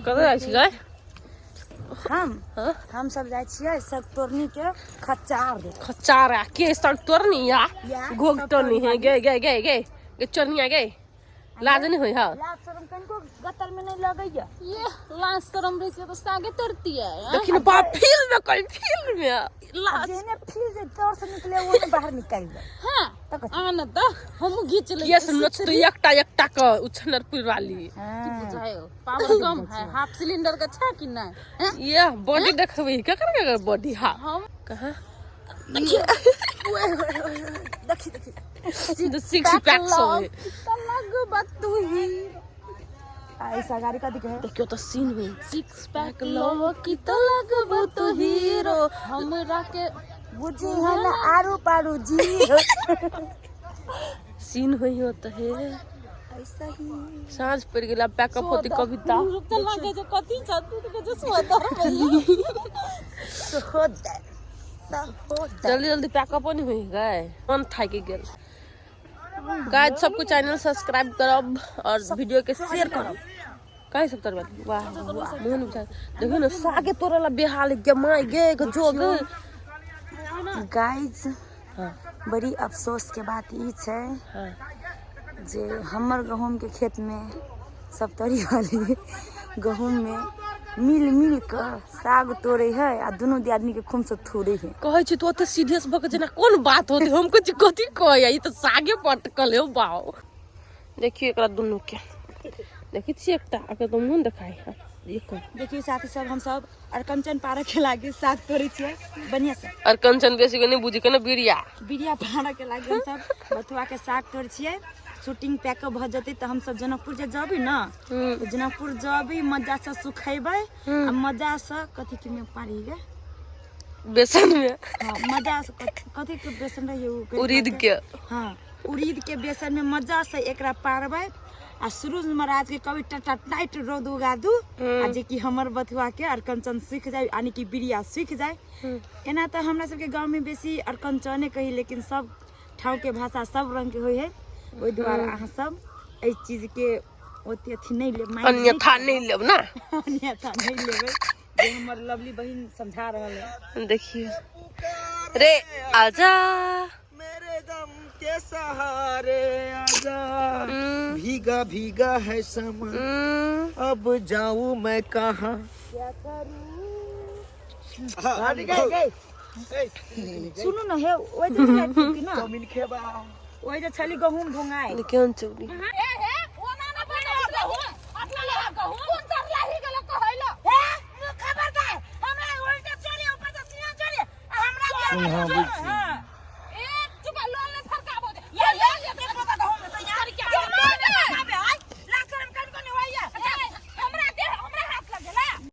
कतऽ जाइ छी गाय? हम हाँ? हम सब जाइ छियै सब तोड़नी के खच्चार दे। खचारा के सग तोड़नी या या, घोग सब तोड़नी है। तोड़नी। गे गे गे गे गे चोरनिया गे, लाज नहीं होई? हाँ। लाज शरम कनिको गतल में नहीं लगैया। ये लाज शरम रहै छै तऽ सागे तोड़तियै। देखी ने बाप, फील्ड में कहीं, फील्ड में लाज। जेने फील जे तोर से निकले वो ने बाहर निकल जाए। हाँ। तऽ कथी? आन तऽ हमहूँ घीच लै। ये से नच तो एकटा एकटा क उछनर पुरवाली। हाँ। बुझायो पावर कम है, हाफ सिलेंडर के छै कि नहीं, हैं? ये बॉडी देखबी केकर केकर बॉडी? हाँ। हम कहाँ? देखी देखी। सिक्स पैक सब। लगबा तू ही। आ ऐसा गाड़ी कथी के है? देखियो तो सीन हुई। सिक्स पैक लो की तो लगबो तू हीरो हमरा के। बुझी है ना आरू पारू जी। सीन हुई होता है। ऐसा ही। साँझ पड़ गेला, पैकअप होती कविता। तो लगे जे कथी छ तू के जे सोदर भैया। सहोदर सहोदर। जल्दी जल्दी पैकअप नहीं हुई गए, मन थाकि गेल। गाइस, सबको चैनल सब्सक्राइब करब और वीडियो के शेयर करब। काहे सब तरबा? वाह वाह, मोहन बुझा देखियो ने सागे तोड़ला बेहाल गे my गे के जोग। गाइज, हाँ। बड़ी अफसोस के बात ई छै जे हमर गहूँम के खेत में सब तरी वाली गहूँम में मिल मिल के साग तोड़े है आ दुनू दियादनी के खून से थोड़े है। कहै छी तो ओते सीरियस भऽ के जेना कोन बात होते, हम कुछ कथी कहै, ई तऽ सागे पटकल हो बाओ। देखियो एकरा दुनू के देखै छी, एकटा आके तो मुँह देखाइ है ये कोन। देखियो साथी सब, हम सब अरकंचन पारक के लागे साग तोड़े छियै बढ़िया से। और कंचन बेसी के नहीं बुझी के ना बिरिया। बिरिया पारक के लागे हम सब बथुआ के साग तोड़े छियै। शूटिंग पैकअप भऽ जेतै तऽ हम सब जनकपुर जे जबै ने, तऽ जनकपुर जबै, मजा से सुखेबै आ मजा से कथी के में पारी गे? बेसन में। हाँ, मजा से कथी के बेसन रहिए उ? उड़ीद के। हाँ, उड़ीद के बेसन में मजा से एकरा पारबै आ सूरज महाराज के कभी टटा टाइट रौद उगा दू आ जे कि हमर बथुआ के अरकंचन सूखि जाय, यानी कि बिरिया सूखि जाय। एना तऽ हमरा सबके गाँव में बेसी अरकंचने कही, लेकिन सब ठाउँ के भाषा सब रंग के होइ है, ओहि दुआरे अहाँ सब एहि चीज के ओते अथी नहि लेब, माइन नहि। अन्यथा नहीं लेब ना। अन्यथा नहि लेबै, जे हमर लवली बहिन समझा रहल है। देखिए रे, आजा मेरे गम के सहारे आजा, भीगा भीगा है समा, अब जाऊं मैं कहाँ? सुनू न हे, ओहि जे छलै ना, चाउमीन खेबा? ओहि जे छली गहूँम भोंगाइ। केहन चौरी। ए हे, ओना ना बना गहूँ अपना लगा गहूँ कोन चरला ही गेलो कहैलो। हे खबरदार, हमरा उल्टा चोरी, ऊपर से सीना चोरी आ हमरा।